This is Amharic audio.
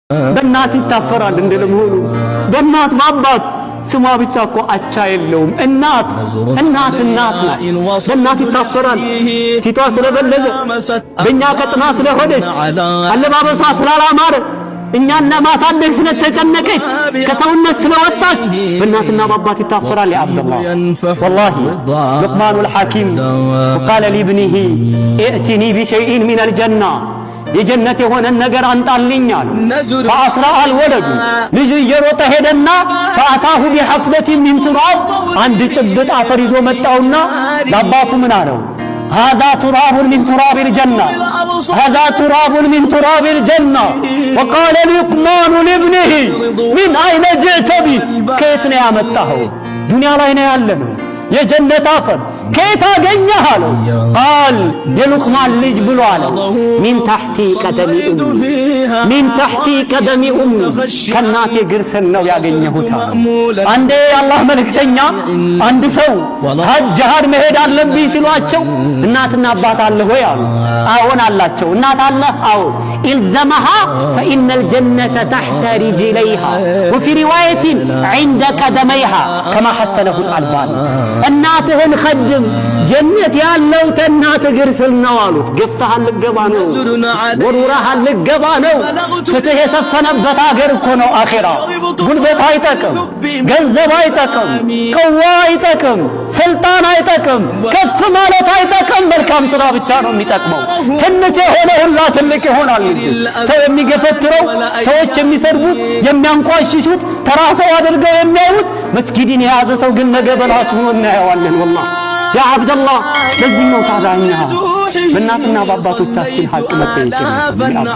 በእናት ይታፈራል እንደ ለመሆኑ? በእናት በአባት ስሟ ብቻ እኮ አቻ የለውም። እናት እናት እናት ናት። በእናት ይታፈራል። ፊቷ ስለበለዘ፣ በእኛ ቀጥና ስለሆነች፣ አለባበሷ ስላላማረ፣ እኛን ለማሳደግ ስለተጨነቀች፣ ከሰውነት ስለወጣች በእናትና በአባት ይታፈራል። يا አብደላህ፣ والله لقمان الحكيم وقال لابنه ائتني بشيء من الجنة፣ የጀነት የሆነን ነገር አምጣልኝ አሉ። فأسرع الولد፣ ልጁ እየሮጠ ሄደና فأتاه بحفنة من تراب፣ አንድ ጭብጥ አፈር ይዞ መጣውና ለአባቱ ምን አለው? هذا تراب من تراب الجنة، هذا تراب من تراب الجنة። وقال لقمان لابنه من أين جئت به፣ ከየት ነው ያመጣኸው? ዱንያ ላይ ነው ያለነው። የጀነት አፈር ከየት አገኘህ አለው። قال፣ የሉቅማን ልጅ ብሎ አለው፣ من تحت قدم أمي، من تحت قدم أمي፣ ከእናቴ እግር ስር ነው ያገኘሁት አለ። አንዴ የአላህ መልእክተኛ አንድ ሰው ሀጅ ጅሃድ መሄድ አለብኝ ሲሏቸው እናትና አባት አለህ ወይ አሉ። አዎን አላቸው። እናት አለህ? አዎ። إلزمها فإن الجنة تحت رجليها، وفي رواية عند قدميها، كما حسنه الألباني። እናትህን ኸድም፣ ጀነት ያለው ተናት እግር ስር ነው አሉት። ገፍተህ ልገባ ነው፣ ወርውረህ ልገባ ነው። ፍትህ የሰፈነበት አገር እኮ ነው አኼራ። ጉልበት አይጠቅም፣ ገንዘብ አይጠቅም፣ ቅዋ አይጠቅም፣ ስልጣን አይጠቅም፣ ከፍ ማለት አይጠቅም። መልካም ስራ ብቻ ነው የሚጠቅመው። ትንሽ የሆነ ሁላ ትልቅ ይሆናል እንጂ ሰው የሚገፈትረው፣ ሰዎች የሚሰድቡት፣ የሚያንቋሽሹት፣ ተራ ሰው አድርገው የሚያዩት መስጊድን የያዘ ሰው ግን ነገ በላት ሆኖ እናየዋለን። والله يا አብደላህ፣ ለዚህ ነው ታዲያ እኛ በእናትና በአባቶቻችን ሐቅ መጠየቅ የለብንም።